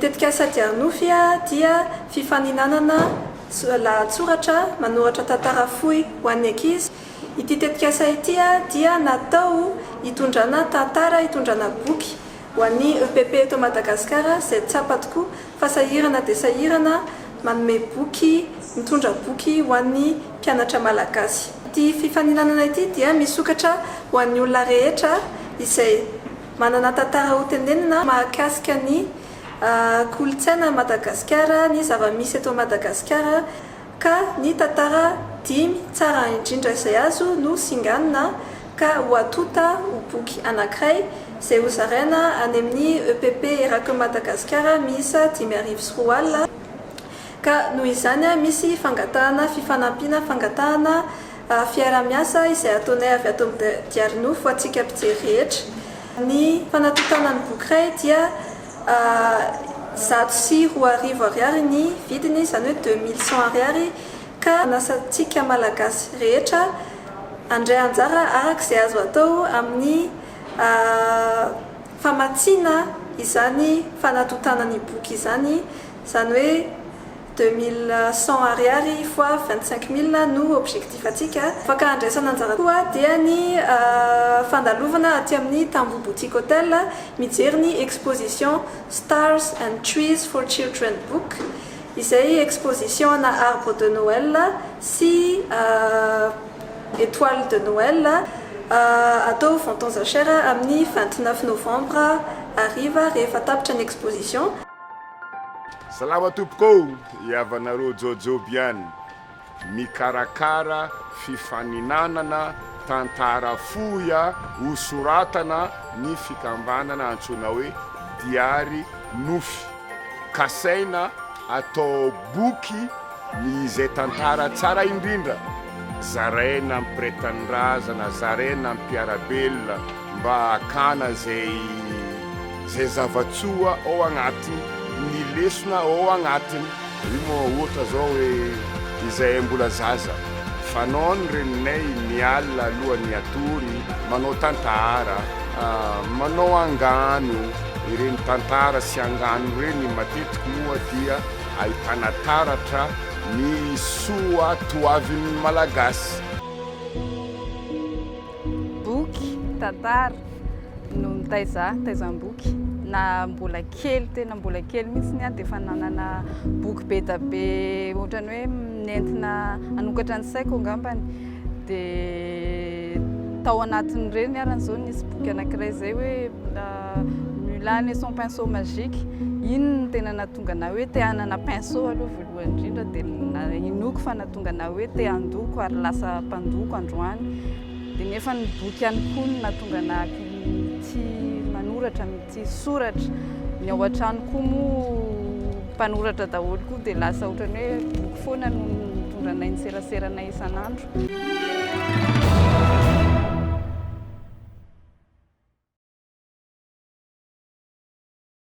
tetikasa Diarinofy dia fifaninanana lahatsoratra manoratra tantara fohy ho an'ny ankizy. Ity tetikasa ity dia natao hitondrana tantara, hitondrana boky ho an'ny EPP eto Madagasikara izay tsapa tokoa fa sahirana dia sahirana manome boky, mitondra boky ho an'ny mpianatra malagasy. Ity fifaninanana ity dia misokatra ho an'ny olona rehetra izay manana tantara hotenenina mahakasika ny kolontsaina Madagasikara, ny zava-misy eto Madagasikara ka ny tantara dimy tsara indrindra izay azo no singanina ka ho atonta ho boky anankiray izay hozaraina any amin'ny EPP eraky Madagasikara miisa 2005. Ka noho izany misy fangatahana fifanampiana, fangatahana fiarahamiasa izay ataonay avy ato amin'ny Diarinofy ho antsika mpijery rehetra. Ny fanatontana ny boky iray dia 2100 ariary ny vidiny, izany hoe 2100 ariary, ka manasa antsika Malagasy rehetra handray anjara araka izay azo atao amin'ny famatsiana izany fanatontana ny boky izany, izany hoe 2100 ariary fois 25 000 no objectif antsika. Afaka handraisana anjara koa dia ny fandalovana aty amin'ny Tamboho Boutique Hotel mijery ny exposition Stars and Trees for Children Book izay exposition ana arbre de Noël sy étoile de Noël atao vente aux enchères amin'ny 29 novembre hariva rehefa tapitra ny exposition. Salama tompoko ô! Hiavanareo Jojoby ihany mikarakara fifaninanana tantara fohy ho soratana ny fikambanana antsoina hoe Diary Nofy. Kasaina atao boky ny izay tantara tsara indrindra, zaraina amin'ny mpiray tanindrazana, zaraina amin'ny mpiara-belona mba hakana izay izay zava-tsoa ao agnatiny, ny lesona ao agnatiny. Io moa ohatra zao hoe izahay mbola zaza, fanao ny reninay ny alina alohan'ny hatory manao tantara, manao angano, ireny tantara sy angano ireny matetiky moa dia ahitana taratra ny soa toavin'ny Malagasy. Boky, tantara no nitaiza ahy, nitaizam-boky. Na mbola kely, tena mbola kely mihitsy aho dia efa nanana boky be dia be ohatran'ny hoe nentina hanokatra ny saiko angambany. Dia tao anatin'ireny ary izao nisy boky anankiray izay hoe Mulan et son pinceau magique. Iny no tena nahatonga anah hoe te hanana pinceau aloha voalohany indrindra dia inoako fa nahatonga anah hoe te handoko ary lasa mpandoko androany. Dia nefa ny boky ihany koa no nahatonga anah tia manoratra, mitia soratra. Ny ao an-trano koa moa mpanoratra daholo koa dia lasa ohatran'ny hoe boky foana no nitondra anay niseraseranay isan'andro.